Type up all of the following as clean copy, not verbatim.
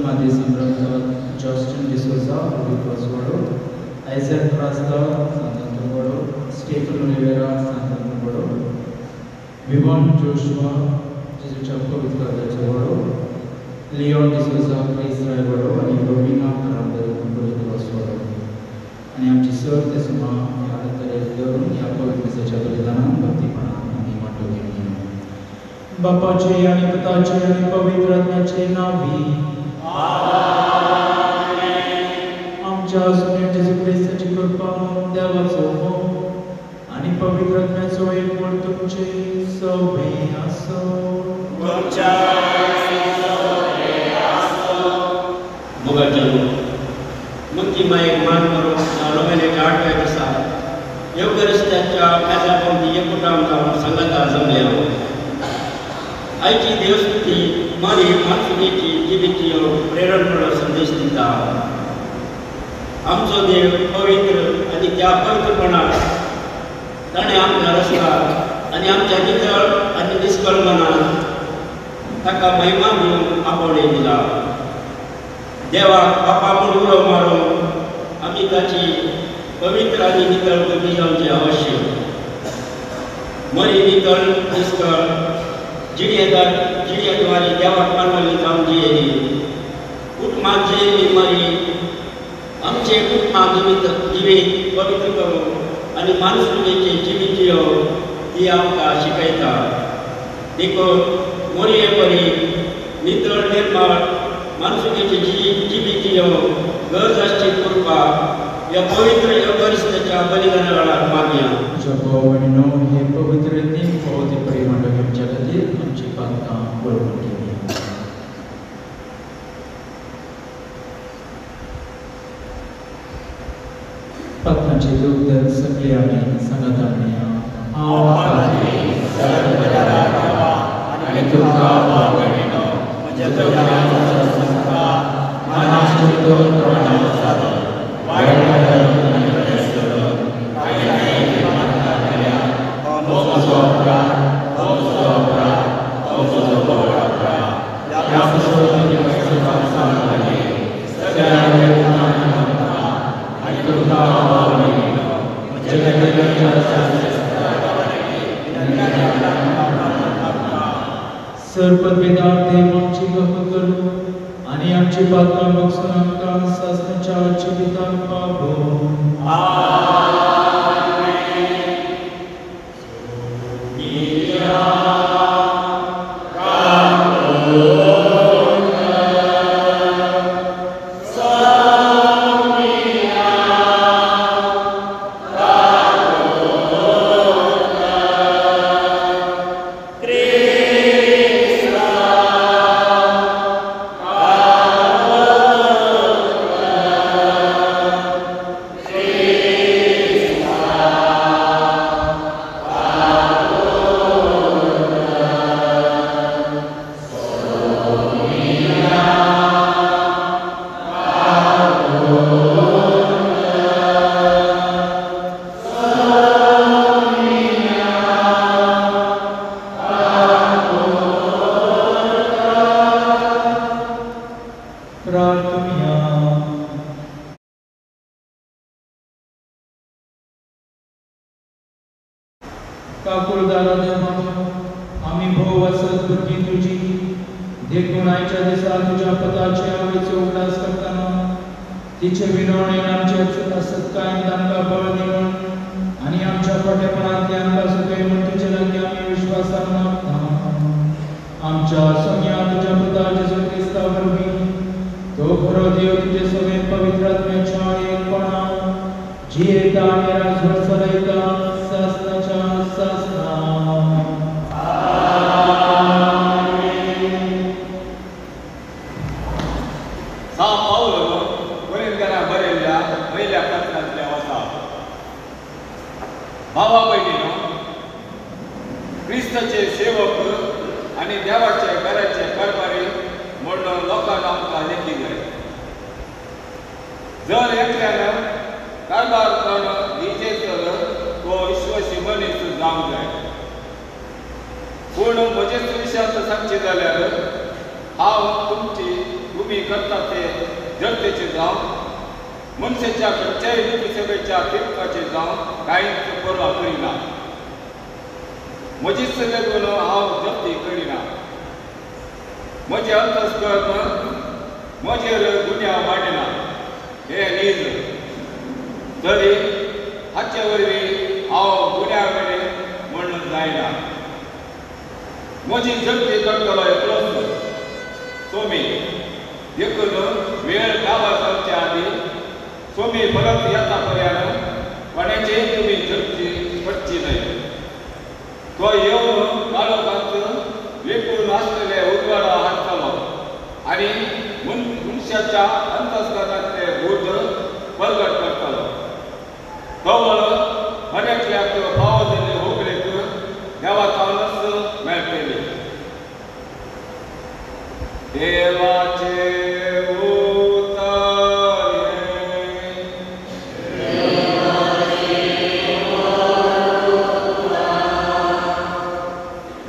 मादी संभ्रमदार, जॉस्टन डिसोजा, वडो, आयझक क्रास्ता, सांतांतून वडो, स्टेफन ओलिवेरा, सांतांतून वडो, विवॉन जोशुआ, जेजूच्या पवित्र अर्जाचो वडो, लिओन डिसोजा, क्रिस राय वडो आनी रोविना करांबेल कुंकळी वडो. आनी आमची सर ते सुमा ह्या तरेन धरून ह्या पवित्र मिसाच्या बलिदानान भक्तीपणान आमी वांटो घेवया. बापाचे आनी पुताचे आनी पवित्र आत्म्याचे नांवी आमच्या सुण्या जेजू क्रिस्ताची कृपा, देवाचो मोग आनी पवित्र आत्म्याचो एकवट तुमचे सवे आसो. मोगाचें मुक्ती मायेक मान करून नोवेनाच्या 8व्या दिसा येवकरिस्त्याच्या मेजा भोंवती एकवटान जावन सांगाता जमल्या. आयची देवस्तुती मारी मानसुकेची जिबेची प्रेरण म्हणून संदेश दिता. आमचो देव पवित्र आनी त्या पवित्रपणान ताणें आमकां रचला आनी आमच्या नितळ आनी निस्कळ मनान ताका महिमा दिवन आपोवणें दिला. देवाक बापा म्हूण उलो मारून आमी ताची पवित्र आनी नितळ भुरगीं जावचें अवश्य. मरी नितळ निस्कळ जिणेद्वारे देवाक मानवली जावन जियेली. कुटुंबांत जियेल्ली मरी आमचें कुटुंबां जिवीत पवित्र करूं आनी मानसुकेचें जिवीत जियोवप ती आमकां शिकयता. देखून मोरये परी नितळ निर्मळ मानसुकेचें जिवीत जियोवप गरज आसची कृपा ह्या पवित्र येवकरिस्ताच्या बलिदाना वेळार मागया. तुज्या भाव भयणीनो, हे पवित्र रितीन फावो ते परी वांटो घेवच्या खातीर आमची पातकां बरोबर घेवया. पातकांचे दूख दर सगळे आमी सांगाता म्हणया. हांव पापी, आनी तुमकां भाव भयणीनो, म्हज्या सरपदवेदार देव आमची गप करूं आनी आमची पातकां बगसून आमकां सासणाच्या जिविताक पावोवं. काकुळदारा देवा, आमी भोव आसत भुरगीं तुजी, देखून आयच्या दिसा तुज्या पदाचे आवयचो उगडास करतना तिचे विनवणेन आमचे असत्कायेन तांकां बळ दी म्हूण आनी आमच्या खोटेपणांतल्यान आमकां सुखय म्हूण तुजे लागीं आमी विश्वासान मागता. आमच्या सोम्या तुज्या पुता जेजू क्रिस्ता वरवीं तो खरो देव तुजे सगळे पवित्र आत्म्याच्या एकपणान जियेता आनी राजवट चलयता सासणाच्या सासणा. सां पावल कोरिंथ्यांना बरयल्ल्या पयल्या पत्रांतलें आसा. भावा भयणीनो, क्रिस्ताचे सेवक आनी देवाचे घराचे कारभारी म्हणून लोकांक आमकां लेखिल्ले. जर एकल्यान कारभार करून दिवचें तर तो विश्वासी मनीस जावंक जाय. पूण म्हजेच विशयांत सांगचें जाल्यार हांव तुमची तुमी करता ते जनतेचे जावं मनशाच्या खंयच्याय नीतिसभेच्या तीर्पाचे जावं कांयच पर्वा करिना. म्हजीच लेगून हांव जप्ती करिना. म्हजें अंतस्कर्ण म्हजेर गुन्यांव मांडिना हें नीज. तरी हाचे वरवीं हांव गुन्यांव कडेन म्हण जायना. म्हजी जप्ती करतलो एकलोच सोमी. देखून वेळ काबार जावचे आदीं सोमी परत येता पर्यंत कोणाचेय तुमी जप्ती पडची न्हय. तो येवन काळोखांत लिपून आसलेले उजवाडा हाडटलो आनी मनशाच्या अंतस्करणांतले भूत परगट करतलो. तवळ हरेकल्याक फावो जाल्ले होगळेक देवा थावनच मेळटली. देवाचे उतर हें.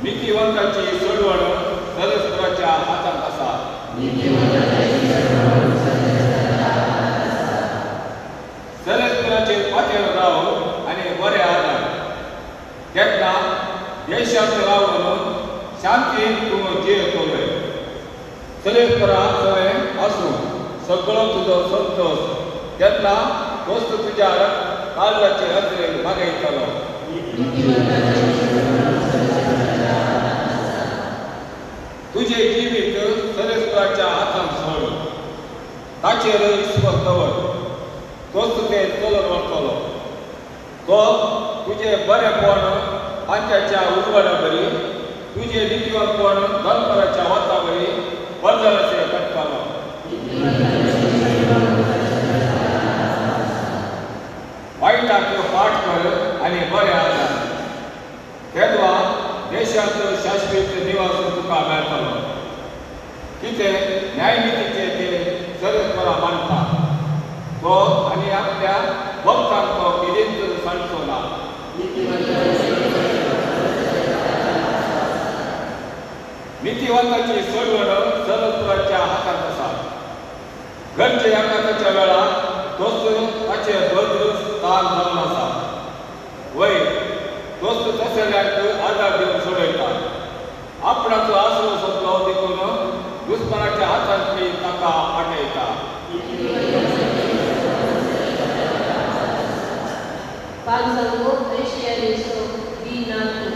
नीतिवंताची सोडवण परस्पराच्या हातांत आसा. सरस्पराचेर पातयेवन राव आनी बरें आदार. तेन्ना देशांत रावन शांतीन तूं जियेतलोय. सरस्परा सगळें आसूं सगळो तुजो संतोश. तेन्ना तोच तुज्या काळजाचे अद्रेक मागयतलो. तुजें जिवीत सरस्पराच्या हातांत सोड. ताचेर विस्वास दवर. तोच तें चलून व्हरतलो. तो तुजें बरेंपण पांच्याच्या उजवाडा बरी तुजें नितीवंतपण दनपाराच्या वता बरी पर्जळशें काडटलो. वायटाक फाट कर आनी बरें आदार. तेन्ना देशांत शाश्वत निवास तुका मेळटलो. कितें न्यायनितीचें ते सरस्परा मानता तो आनी आपल्या भक्तांक तो केदींच सांडचो ना. नीतिवंताची सोडवण सरस्पराच्या हातांत आसा. घरचे एकाच्या वेळार तोच ताचें भद्र स्थान जावन आसा. वय तोच तसल्यांक आदार दिवन सोडयता. आपणाचो आसरो सोंपलो देखून दुस्मानाच्या हातांतली ताका वाटयता. Pagsanggol Kristiyanismo Binato.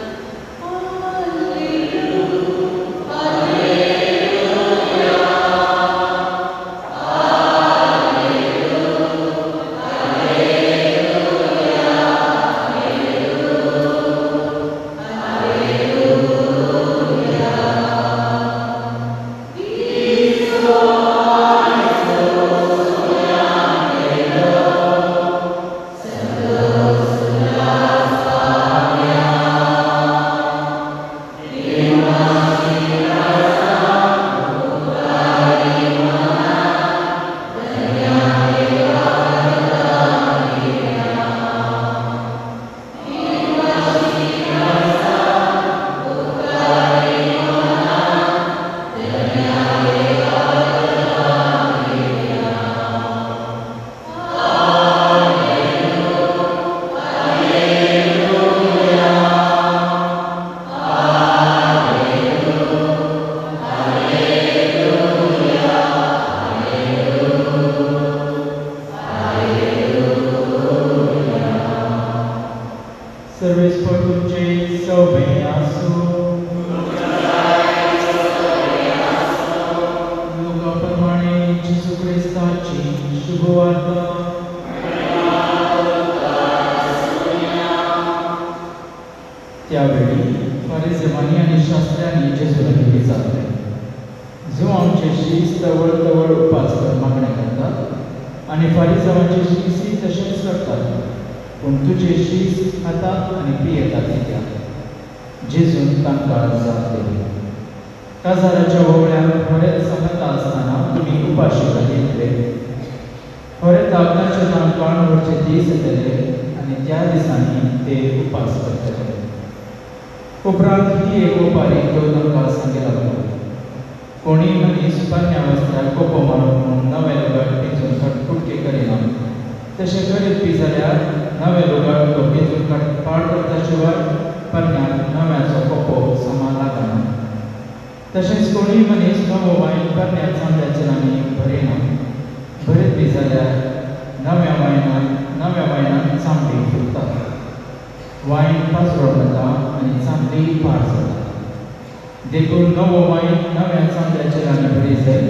त्यावेळी फारिसेवांनी आनी शास्त्र्यांनी जेजूलागीं विचारलें, जो आमचे शीस तवळ तवळ उपास कर मागणें करतात आनी फारिसांवाचे शीसय तशेंच करतात, पूण तुजे शीस खातात आनी पियेतात कित्याक? जेजून तांकां जाप दिली, काजाराच्या ओवळ्यांक खरेंच सांगता आसतना तुमी उपाशी येतले. खरें तागनाचे तांकां व्हरचे दीस येतले आनी त्या दिसांनी ते उपास करतले. उपरांत ही एक ओपारी तो तांकां सांगी लागलो, कोणीय मनीस परन्या वस्त्राक कोपो मारूंक म्हूण नवें लुगाट पिंजून कुटके करिना. तशें करीत बी जाल्यार नवें लुगाट तो पिंजून पाड करता शिवाय परन्याक नव्याचो कोपो समा लागना. तशेंच कोणीय मनीस नवो वायन परन्या चामड्या चिलांनी भरिना. भरीत बी जाल्यार नव्या वायनान चामडी फुट्टा, वायन पाजरोन वता आनी चामडी पाड जाता. देखून नवो वायन नव्या चामड्या चिलांनी भरी जाय.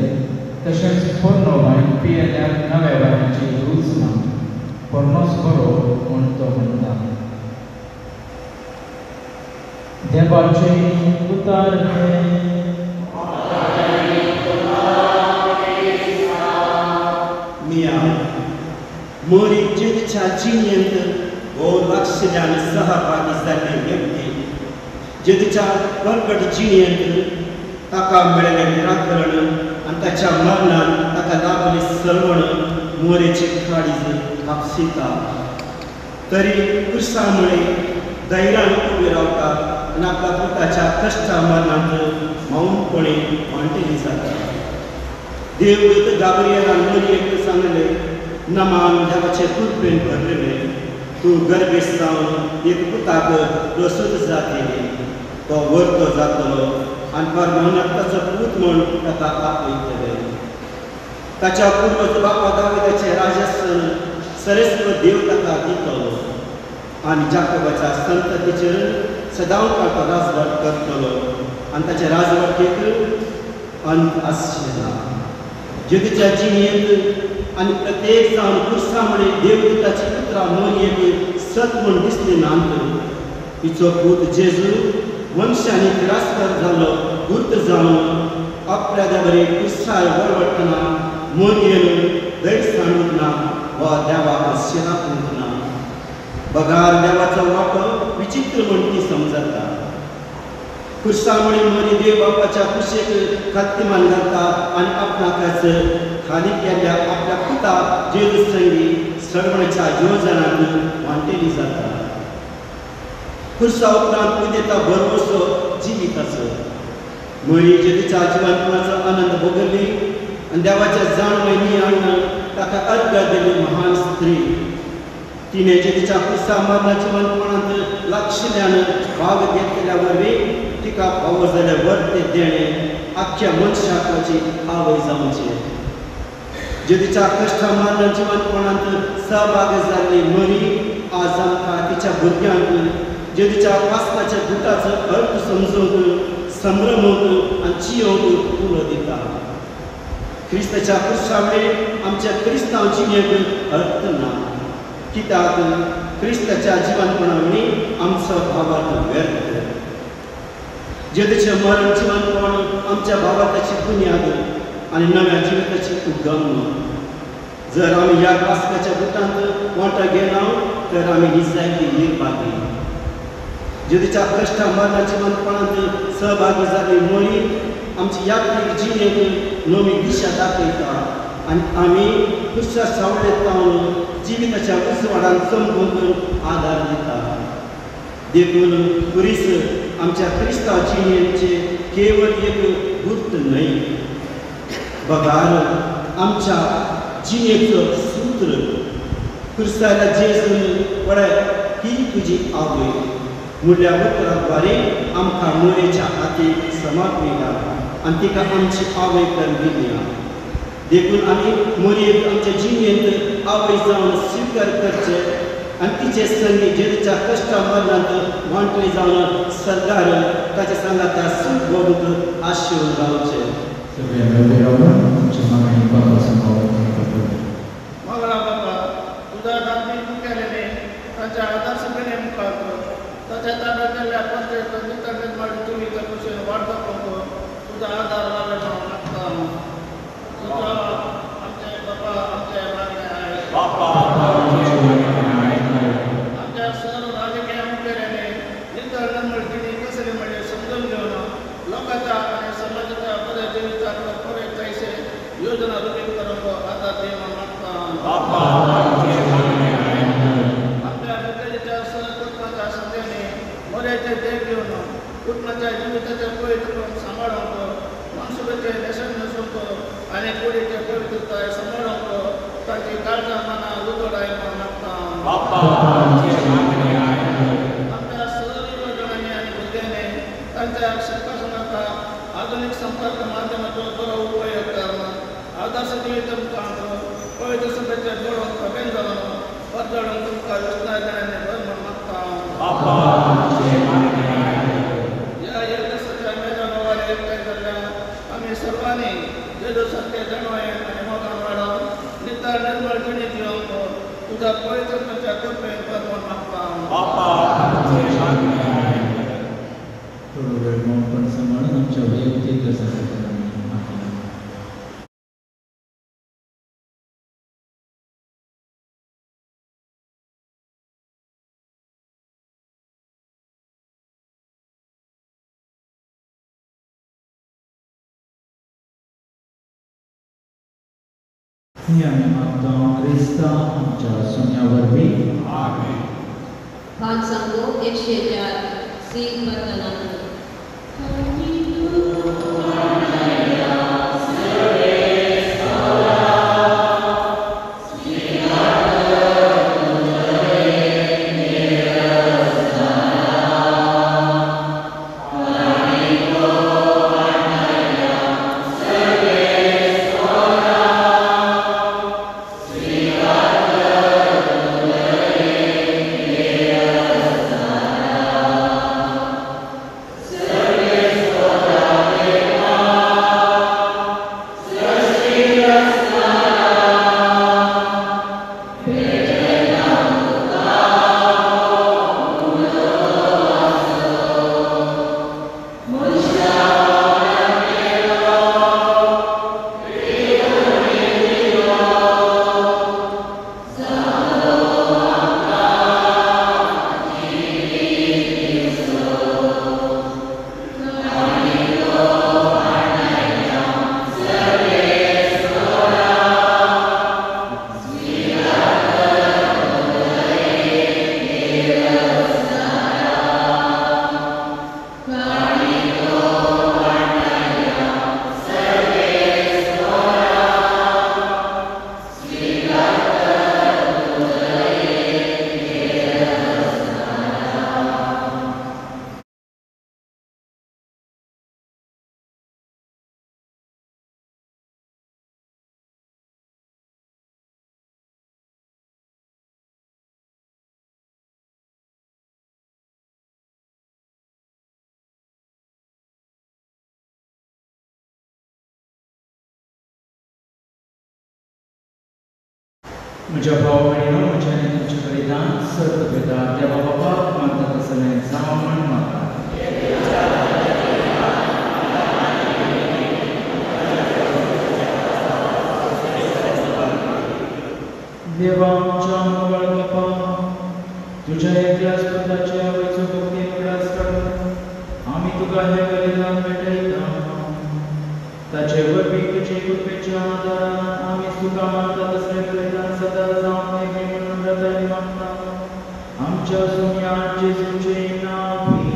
तशेंच पोरनो वायन पियेल्यार नव्या वायनाची रूच ना, पोरनोच बरो म्हूण तो म्हणटा. देवाचें उतर हें. मिया मोरी जेजूच्या जिणेंत भोव लागशिल्ल्यान सहभागी जाल्ली व्यक्ती जेजूच्या प्रकट जिणेंत ताका मेळिल्लें निराकरण आनी ताच्या मरणान ताका लाभली सलवण मोरेची काळीज कापसिता. तरी क्रिस्ता मुळे धैर्यान उबी रावता आनी आपल्या पुताच्या कश्टा मरणांत मौनपणे मांडली जाता. देवदूत गाब्रिएलान मरियेक सांगलें, नमान देवाचे कृपेन भरलेलें, तूं गर्भेस्त जावन एक पुताक प्रसूत जातली, तो वर्तो जातलो आनी परमानाक ताचो पूत म्हूण ताका आपयतले. ताच्या पुर्वज बापा दाविदाचें राजस्थान सरेस्व देव ताका दितलो आनी जाकोबाच्या संततीचेर सदांकाळ तो राजवट करतलो आनी ताच्या राजवटीक अंत आसचें ना. जेजूच्या जिणेंत आनी प्रत्येक जावन क्रिस्ता मुळे देवदूताची उतरां मोरयेक सत म्हूण दिसली नात. तिचो पूत जेजू मनशांनी तिरस्कार जालो गुर्त जावन अपराध्या बरी क्रिस्तार वळवळटना मोरयेन धैर्य सांडूंक ना वा देवाक शिरापूंक ना. बगार देवाचो वांटो विचित्र म्हूण ती समजता. क्रिस्ता मुळे मोरी देव बापाच्या कुशेक खात्तीमान घालता आनी आपणाकच खाली केल्ल्या आपल्या पुता जेजू संगी सडवणेच्या योजनांत वांटेली जाता. क्रिस्ता उपरांत उदेता भरवसो जिविताचो. मोरी जेजूच्या जिवनपणाचो आनंद भोगली आनी देवाच्या जाणवयनी हाडून ताका अर्घ दिली महान स्त्री. तिणें जेजूच्या क्रिस्ता मरणा जिवनपणांत लागशिल्ल्यान भाग घेतलेल्या वरवीं तिका फावो जाल्यार वर्ते देणें आख्ख्या मनशाची आवय जावचें. जेजूच्या कश्टा मरणा जिवनपणांत सहभागी जाल्ली मरी आज आमकां तिच्या भुरग्यांक जेजूच्या पास्काच्या गुटाचो अर्थ समजूंक, संभ्रमूंक आनी जियोवंक उलो दिता. क्रिस्ताच्या क्रिस्ता मुळे आमच्या क्रिस्तांव जिणेक अर्थ ना, कित्याक क्रिस्ताच्या जिवनपणा वरवीं आमचो भावार्थ व्यर्थ. जेजूचें मरण जिवनपण आमच्या भावार्थाची बुन्याद आनी नव्या जिविताची उगम. जर आमी ह्या पास्काच्या गुटांत वांटो घेना तर आमी निजायकी निर्भागी. जेजूच्या कश्टा मरणा जिवनपणांत सहभागी जाल्ली मोरी आमची यात्रीक जिणेक नवी दिशा दाखयता आनी आमी क्रिस्ता सावळेंत पावन जिविताच्या उजवाडान चमकूंक आदार दिता. देखून पुरीस आमच्या क्रिस्तांव जिणेचें केवळ एक गुर्त न्हय, बगार आमच्या जिणेचो सूत्र. क्रिस्ताच्या जेजून पळय ही तुजी आवय म्हणल्या उतराद्वारे आमकां मोरेच्या हाती समर्पिला आनी तिका आमची आवय करून दिल्या. देखून आमी मोरयेक आमच्या जिणेंत आवय जावन स्विकार करचें आनी तिचे संगी जेजूच्या कश्टा मरणांत वांटली जावन सरकार ताच्या सांगाता सूख भोगूंक आशेवन रावचें. मगळा बापा, तुज्या धार्मीक मुखेल्यानी ताच्या आदर्श पिणे मुखार ताच्या ताब्यांतल्या परतेक नितळ निर्माण जिवीत कुशीन वाट दाखोवंक तुजो आदार लाभले म्हणून मागता. तुजो आमचे बापा आमचे मागणें आयक. आमच्या सर्व राजकीय मुखेल्यांनी नितळ निर्मळ जिणी कसली म्हणजे समजून घेवन लोकांच्या आनी समाजाच्या बऱ्या जिविताक बरे जायसे योजना रुपीत करूंक आदार दी म्हणून मागता. आमच्या मुखेलीच्या सह कुटुंबाच्या सगळ्यांनी मोऱ्याचे देख घेवन कुटुंबाच्या जिविताचे पयत करून सांबाळूंक आनी कुडीचे पवित्रताय सांबाळूंक तांची काळजां मनां उजवाडाय म्हूण मागता. आमच्या सर्व युवजणांनी आनी भुरग्यांनी तांच्या शिकपा आधुनीक संपर्क माध्यमाचो बरो उपयोग करून आदर्श जिवीत मुखार पवित्र सभेचे जोडूंक कबेन जावन परजळूंक तुमकां विस्तारणांनी भर म्हूण मागता. ह्या येवजणेच्या मेजवानी एकठांय जाल्ल्या आमी सर्वांनी जेजू सारके जाणवायेन आनी मोगान वाडोवन नितळ निर्मळ जिणी जिवंक तुज्या पवित्रताच्या कृपेन भर म्हूण मागता. थोडो वेळ मौनपण सांबाळून आमच्या वैयक्तीक गजाली आमी मागया. ही आमी मागता क्रिस्ता आमच्या सोन्या वरवीं. पांच सांगो 104 सी परतनांत. म्हज्या भाव भयणीनो, म्हज्या आनी तुमचे बलिदान सर्त भेदा देवा बापाक मानता तसलें जावं म्हूण मागता. देवा आमच्या मोगाळ बापा, तुज्या एकल्याच पुताचे आवयचो भक्तीन उगडास काडून आमी तुका हें बलिदान भेटयता. ताचे वरवीं तुजे कृपेच्या आदारान आमी तुका मानता तसलें बलिदान सदां जावं नेहमी म्हूण नम्रतायेन मागता. आमच्या सोम्या जेजूचे नांवी.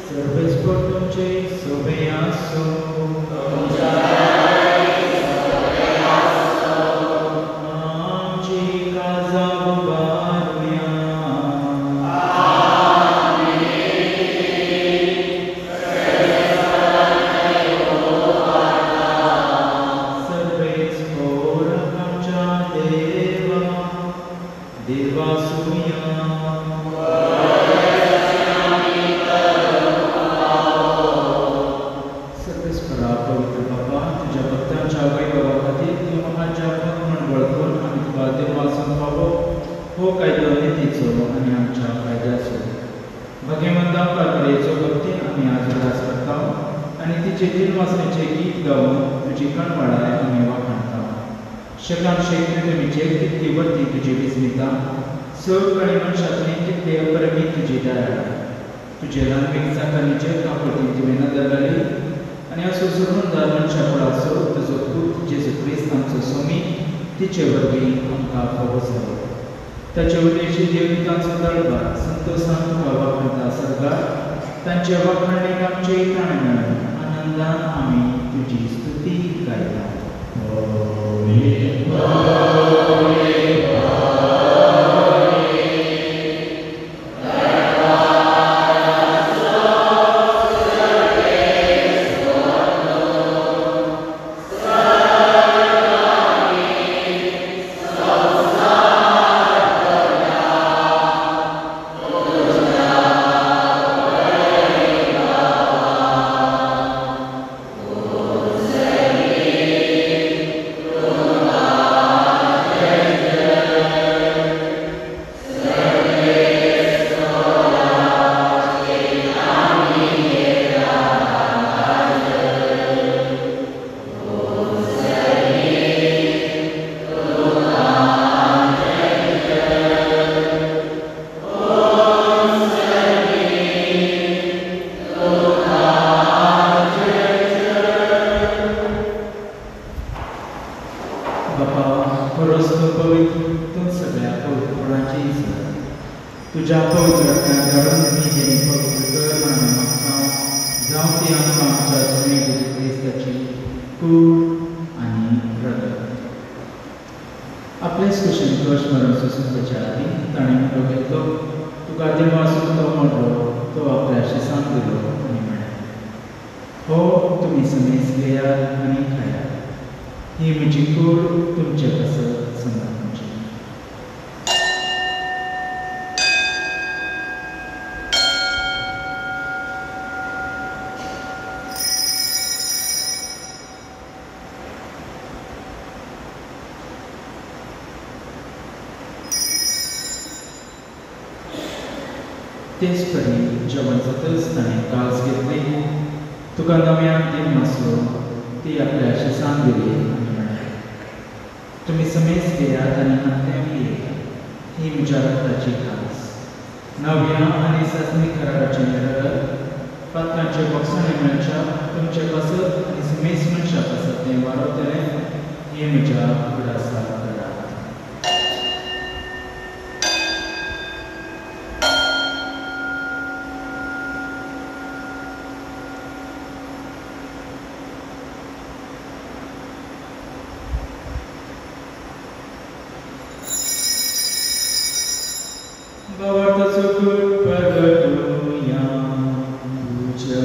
सर्वेस्पर तुमचे सोबे आसूं. आमची काळजां उबारुया. सर्वेस्पर आमच्या देवा देवासुया. सर्वेस्परा पवित्र बाबा, तुज्या भक्तांच्या वैभवा खातीर तूं म्हाका भक्त म्हूण वळखून आमी तुका देवासून फावो हो कायदो नितीचो आनी आमच्या फायद्याचो. भाग्यवंत कारवायेचो भक्तीन आमी आज उगडास करता आनी तिचे दिनवासनेचें गीत गावन तुजी कणवाडाय आमी वाखाणता. शकान शेख तुमीचेर कितली वर्ती तुजी विस्मिता, सगळी मनशांतली कितले अपरमीत तुजी दया. तुजे ल्हानवीक चाकांचेर काकुळतीन तुवें नदर घाली आनी असो सुरुंदार मनशा कुळाचो तुजो पूत जेजू क्रिस्त आमचो सोमी तिचे वरवीं आमकां फावो जालो. ताचे उदेशी देवदूतांचो दळबार संतोसान तुका वाखाणता सरकार, तांचे वाखाणणेक आमचें ताण मेळून आनंद आनंदान आमी तुजी स्तुती गायता. तुज्या पवित्र रक्तान धाडून ही देणी पवित्र कर म्हणून मागता, जावं ती आमकां आमच्या सुने जेजू क्रिस्ताची कूड आनी रगत. आपलेच कुशीन कश मरण सोसून ताच्या आदीं ताणें मुठो घेतलो, तुका देवासून तो मोडलो, तो आपल्या शिसांक दिलो आनी म्हणलें, हो तुमी समेज घेयात आनी खायात, ही म्हजी कूड तुमचे पासत समर्पणची. तेच परी जेवण जातच ताणें कास घेतली, तुका नव्यान दिन नासलो, ती आपल्या शिसान दिली आनी म्हणलें, तुमी समेज घेयात आनी हांतलें पियेयात, ही म्हज्या रक्ताची कास, नव्या आनी सासणी कराराचें रगत, पात्रांचे बोगसणे मेळच्या तुमचे पासत आनी समेज मनशा पासत तें वाडवतलें, हें म्हज्या उगडासाक करात. भावार्थाचो कूट प्रगटुया तुज्या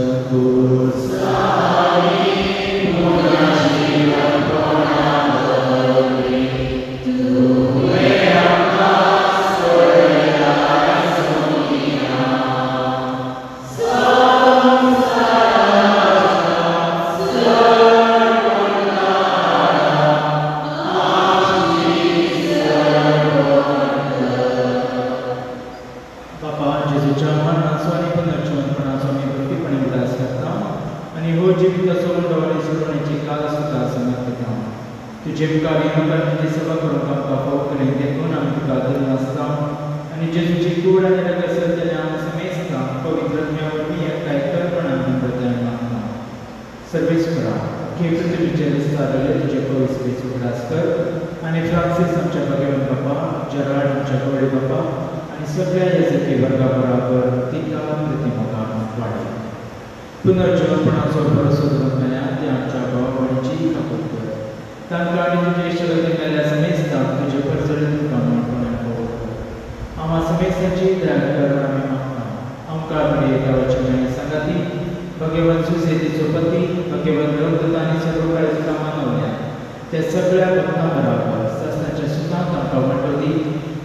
तुजे मुखार विनवणी तुजी सेवा करूंक आमकां फावो केलें देखून आमी तुका धन्य आसता आनी जेजूची कूड आनी रगत जाल्यार आमी समेस्तां पवित्र आत्म्या वरवीं एकठांय कर म्हण आमी नम्रतायेन मागता. सर्वेस्परा हे पृथ्वीचेर विस्तारलेले तुजे पवित्र उगडास कर आनी फ्रांसीस आमच्या भाग्यवान बापा, जेराल्ड आमच्या गवळी बापा आनी सगळ्या याजकी वर्गा बराबर तिका प्रतिमोगान वाडय. पुनर्जीवनपणाचो भरोसो धरून मेल्या ते आमच्या भाव भयणीची काकूट कर, तांकां आनी तुजे इश्टागती मेल्या समेस्तांक तुजे परजळीत तुका मेळपणान फावो कर. आमा समेस्तांची दया कर म्हण आमी मागता. आमकां मरिये देवाची मेळ्ळी सांगाती, भाग्यवान सुसेतीचो पती, भाग्यवान देवदूत आनी सर्व काळी तुका मानवल्या त्या सगळ्या भक्तां बराबर सासणाच्या सुखांत आमकां वांटो दी,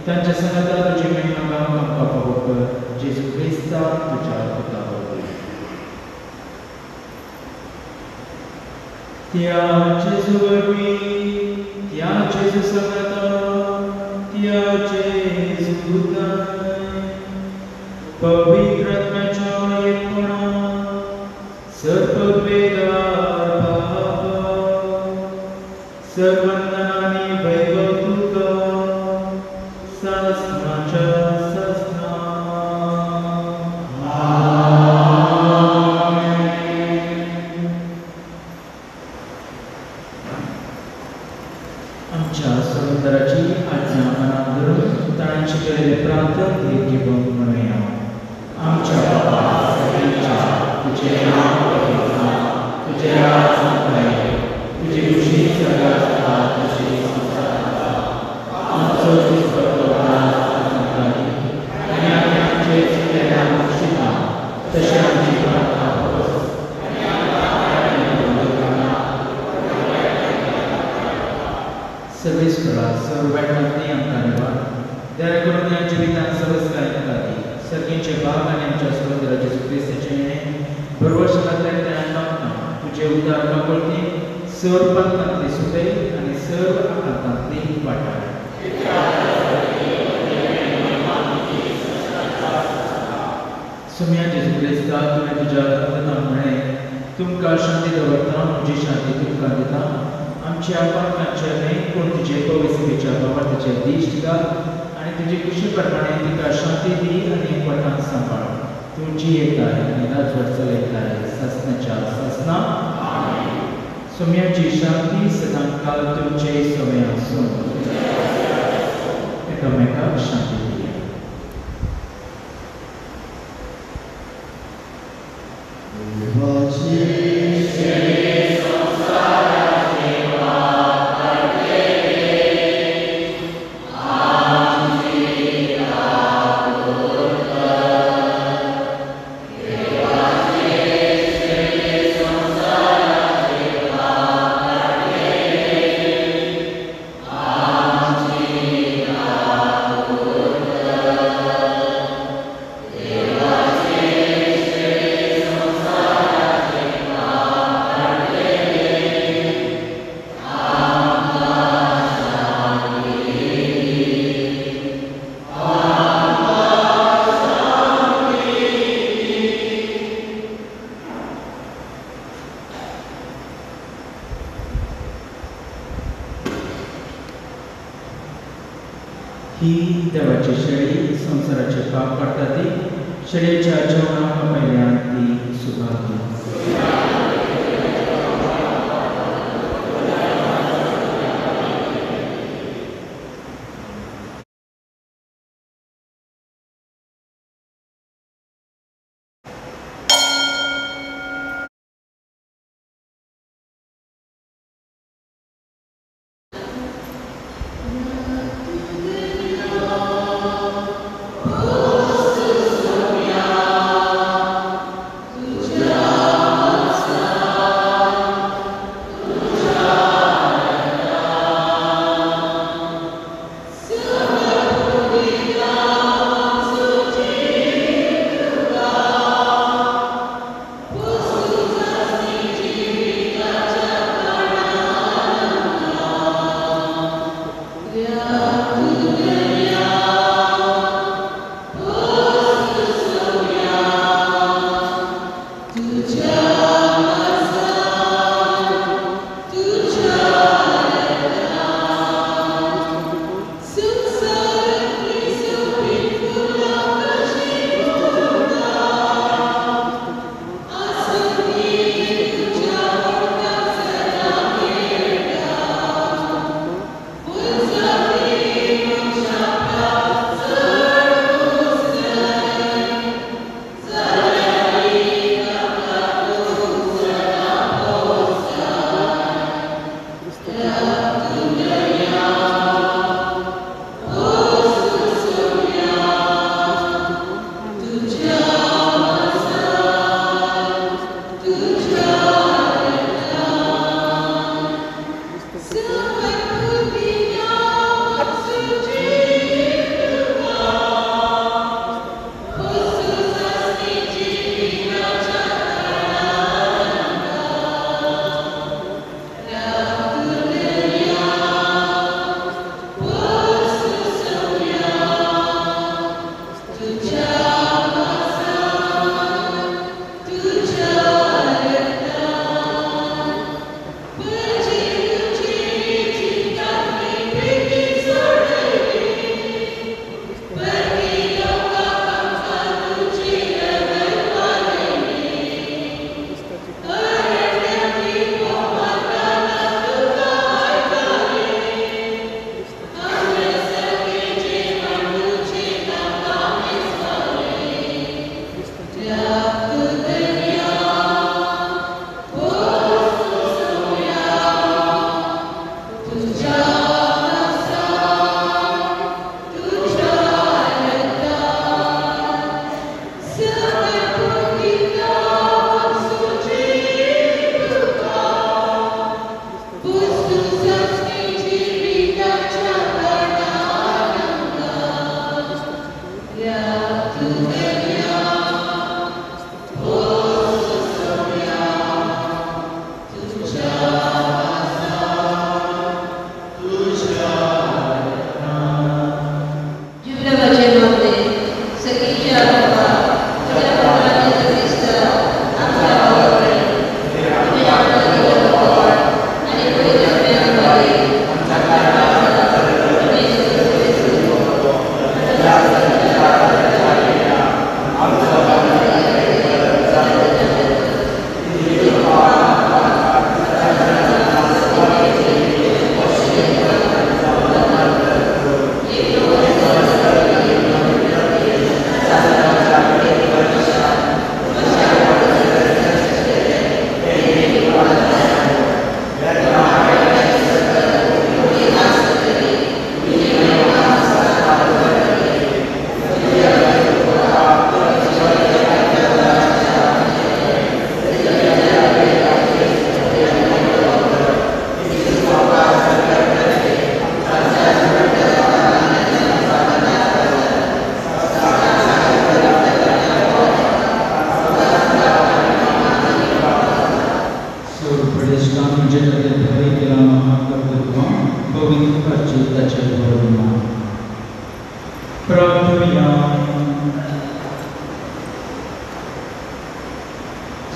तांच्या सांगाता तुजी महिमा गावंक आमकां फावो कर. जेजू क्रिस्ता तुज्या पुता वरवीं. त्या जेजू वरवीं, त्या जेजू सांगाता, त्या जेजूताय पवित्र आत्म्याच्या एकपणान सर्ववेदार बाबा सर्वंदन आनी वैभव तुका सासणाच्या सासणा. आमच्या सुंदराची आज्ञा मनात धरून ताणें शिकयलेलें प्रार्थन धीर घेवन म्हणुया. आमच्या बाबा सगळ्यांच्या तुजें नांव पवित्र जावं, उदार काकुळटी सर्व पंथांतली सुबे आनी सर्व आकांतांतली वाटाय. सोम्या जेजू क्रिस्ता, तुवें तुज्या तत्वां म्हळें, तुमकां शांती दवरता, म्हजी शांती तुमकां दिता. आमच्या पातकांचेर न्हय पूण तुजे पवित्रतेच्या भावार्थाचेर दिश्ट घाल आनी तुजे कुशी प्रमाणे तिका शांती दी आनी एकवटान सांबाळ. तूं जियेताय आनी राजवट चलयताय सासणाच्या सासणा. सोम्याची शांती सदांकाल तुमचे सवय आसूं. एकामेकाक शांती दिया. ही देवाची शेळी संवसाराचे पाप काडटा ती शेळयेच्या जेवणाक आपयल्यान ती सुभागी. Oh,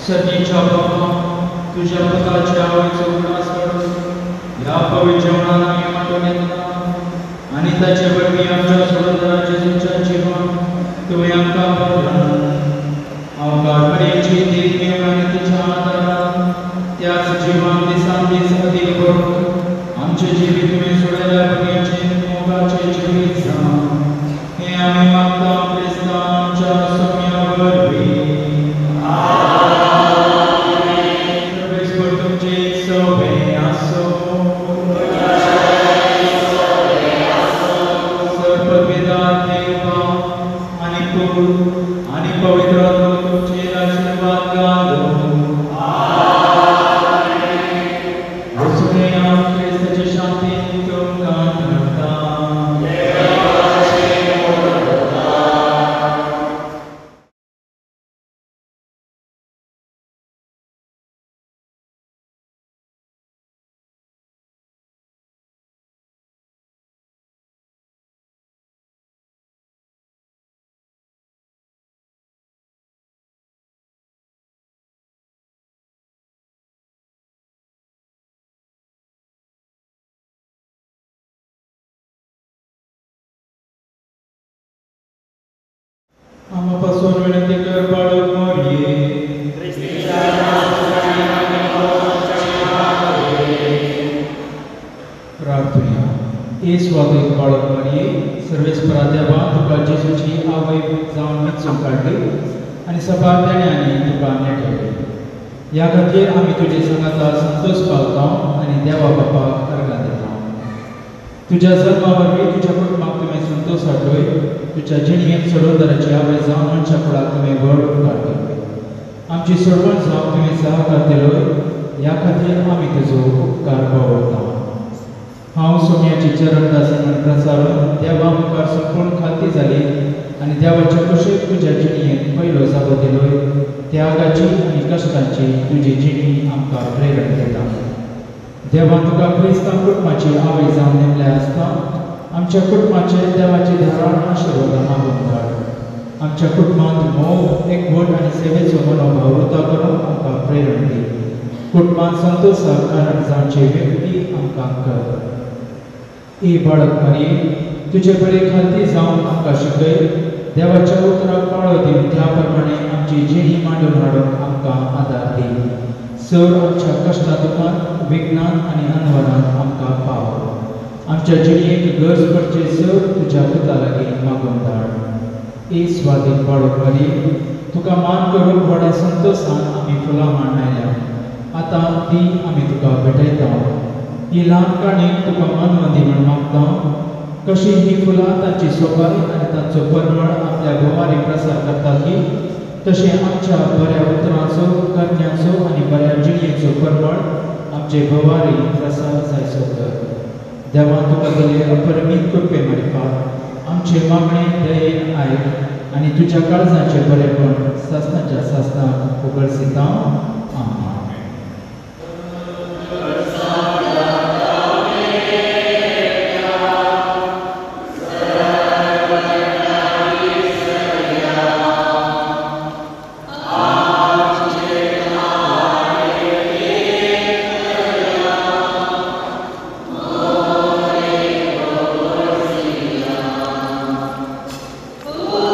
सर्गीच्या बाबा तुझ्या पुताच्या आवयचो उगडास काडून ह्या पवित्र जेवणान आमी वांटून येतना आनी ताचे वरवीं आमच्या सोडोदरा जेजूच्या जिवान तुवें आमकां बदला. हांव मरियेची देख घेवन आनी तिच्या आदारान त्याच जिवान दिसान दीस अदीक करून आमचे जिवीत तुवें सोडयल्या भुरग्यांचे मोगाचे जिवीत जावं हें आमी मागता क्रिस्तांव आमच्या सोम्या वरवीं. आणि पवित्र तुमचे आशीर्वाद घालो. वचुया क्रिस्ताचे शांतीन तुमकां धाडटा. आमापासून विनंती कर बाळक मोरये. प्रार्थुया. ए स्वागत बाळक मोरये, सर्वेस्परा देवा तुका जेजूची आवय जावन विचून काडली आनी सभार देण्यांनी तुका नेटयली. ह्या खातीर आमी तुजे सांगाता संतोष पावता आनी देवा बापाक अर्गां दिता. तुज्या जल्मा वरवीं तुज्या कुटुंबाक तुवें संतोष हाडलोय. तुज्या जिणेंत सोडोवदाराची आवय जावन मनशा कुळाक तुवें व्हड उपकार केलोय. आमची सोडवण जावन तुवें सहकार दिलोय. ह्या खातीर आमी तुजो उपकार पळयता. हांव सोम्याची चरणदासी म्हण प्रसारून देवा मुखार संपूर्ण खाती जाली आनी देवाच्या कुशीक तुज्या जिणेंत पयलो जागो दिलोय. त्यागाची आनी कश्टांची तुजी जिणी आमकां प्रेरण दिता. देवान तुका क्रिस्तांव कुटुंबाची आवय जावन नेमल्या आसता आमच्या कुटुंबाचेर देवाची धाराळ आशिर्वादां मागून धाड. आमच्या कुटुंबांत मोग, एकवट आनी सेवेचो मनोभाव रुता करून आमकां प्रेरण दी. कुटुंबांत संतोषाक कारण जावची व्यक्ती आमकां कर. ए बाळक मरिये, तुजे बरे खाती जावन आमकां शिकय. देवाच्या उतराक पाळो दिवन त्या प्रमाणे आमची जिणी मांडून हाडूंक आमकां आदार दी. सर आमच्या कश्टा दुखांत, विघ्नांत आनी अनवरांत आमकां पाव. आमच्या जिणेक गरज पडचे सर तुज्या पुता लागीं मागून धाड. ए स्वादीक बाळक मरिये, तुका मान करूंक व्हडा संतोषान आमी फुलां मांडून आयल्या. आतां ती आमी तुका भेटयता. ही ल्हान काणी तुका मानवंदी म्हण मागता. कशी ही फुलां तांची सोबाय आनी तांचो परमळ आपल्या भोवारी प्रसार करता की तशें आमच्या बऱ्या उतरांचो, करण्याचो आनी बऱ्या जिणेचो परमळ आमचे भोवारी प्रसार जायचो कर. देवान तुका दिले अपरमीत कृपे मार्फत आमचे मागणे दयेन आयक आनी तुज्या काळजाचें बरेपण सासणाच्या सासणाक उगडसिता. आमेन. Oh,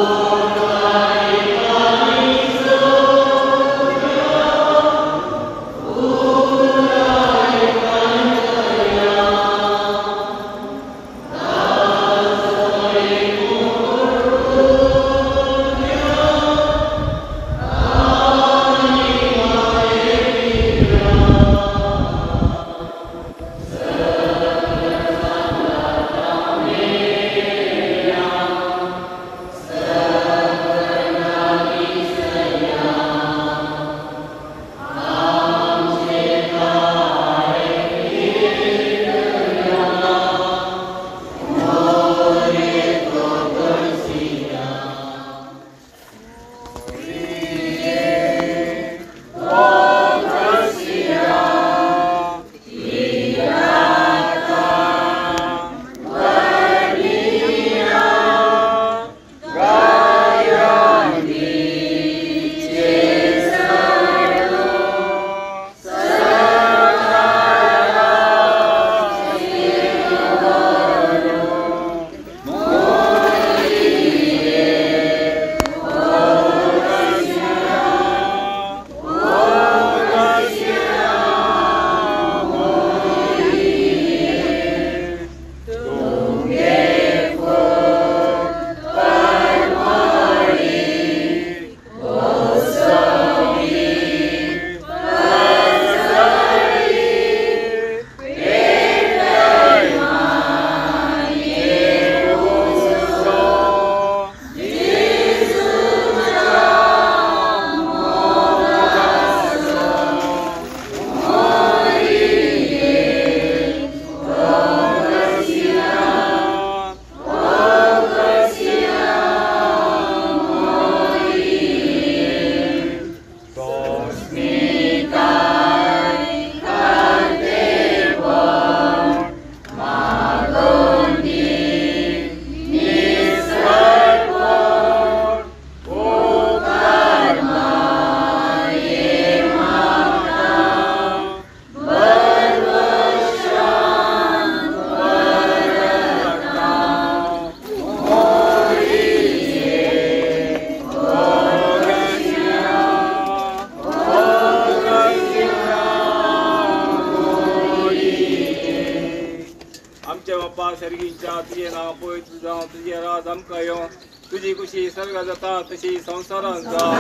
सर्गीच्या तुजें नांव पवित्र जावं तुजें राज आमकां येवं तुजी खुशी सर्गा जाता तशी संवसारांत जावं.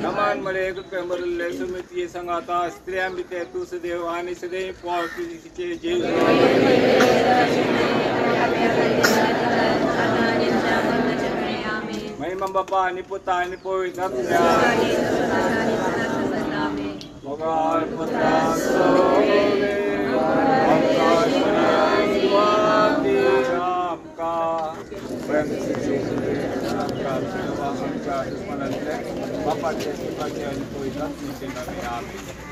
नमान मरे कृपे मरले सुमिती संगाता स्त्रियां भितर तूं सदैव आनी सदैव पोट तुजी जेजू. महिमा बापा आनी पुता आनी पवित्र आत्म्या. मोगाळ पुता सोवे आमकां आमच्या दुस्मानांतले बापाचे पुताचे आनी पवित्र आत्म्याचे नांवे आमेन.